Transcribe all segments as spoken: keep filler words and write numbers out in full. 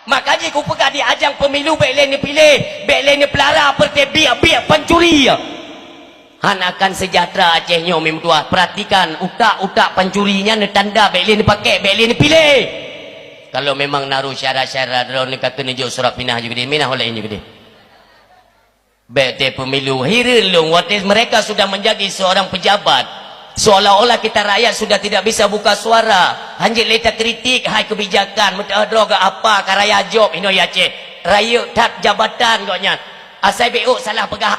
Maka jih kupeugah di ajang pemilu bék lé neupiléh, bék lé neupeulara peureuté biek-biek pancuri. Hana akan sejahtera Aceh nyoe meutuah. Perhatikan utak-utak pancuri nyan neutanda bék lé neupaké, bék lé neupiléh. Kalau memang naru syarat-syarat droeneuh ka keuneuk jok surat pinah ju keudeh, minah oleh nyoe keudeh. Bék teuh pemilu, hireuen lôn watée mereka sudah menjadi seorang pejabat. Seolah-olah kita rakyat sudah tidak bisa buka suara. Hanjeuet lé takritik hai kebijakan, meuteudroe apa ka raya jok inoe Aceh. Rayeuk that jabatan gobnyan. Asai bék salah peugah,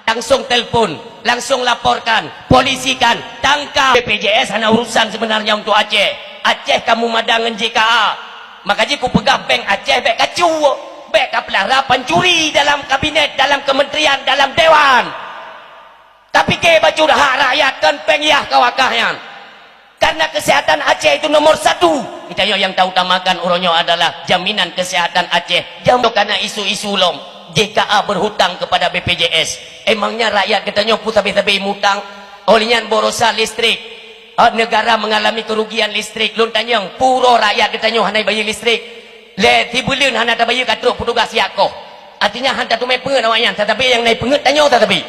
langsung telpon, langsung laporkan, polisikan, tangkap. B P J S hana urusan sebenarnya untuk Aceh. Aceh ka meumadang ngon J K A. Maka jih kupeugah péng Aceh bék kacu, bék kapeulara pancuri dalam kabinet, dalam kementerian, dalam dewan. Tapi ke bacut hak rakyat kon péng yah kawakah nyan. Karena kesehatan Aceh itu nomor satu. Kita yang tautamakan uroe nyoe adalah jaminan kesehatan Aceh. Jangan karena isu-isu lom J K A berhutang kepada B P J S. Emangnya rakyat geutanyoe peue sabe-sabe mutang? Oleh nyan baroesa listrik. Ah, negara mengalami kerugian listrik. Lôn tanyong, peue uroe rakyat geutanyoe hana bayeue listrik? Lé sibuleuen hana tabayeue ka trok petugas jak koh. Artinya hana tateumé peungeut awaknyan, tatapi nyang na peungeut tanyoe tatapi.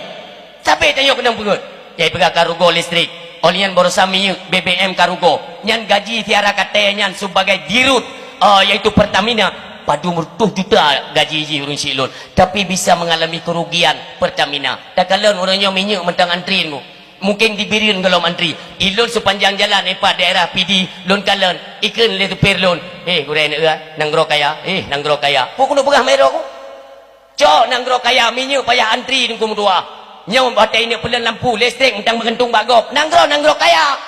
Sabe tanyoe keunong peungeut. Jai peugah ka rugoe listrik. Oleh nyan baroesa minyeuk B B M ka rugoe. Nyan gaji Tiara Katée nyan sebagai dirut, ah, yaitu Pertamina. Padum reutôh juta gaji jih ureuëng syiek lôn. Tapi bisa mengalami kerugian Pertamina. Takalon ureuëng nyoe minyeuk mantong antri nyoe. Mungkin di Bireuen gohlom antri. Ilôn sepanjang jalan ipat daerah Pidie, lôn kalon, ikheun lé supir lôn, "Eh, gurée neueu, nanggroe kaya, eh, nanggroe kaya." Peue keuneuk peugah meurok ku? Cok nanggroe kaya, minyeuk payah antri Teungku meutuah. Nyoe watée ineuk peulon lampu, listrik mantong meugantung bak gob. Nanggroe, nanggroe kaya.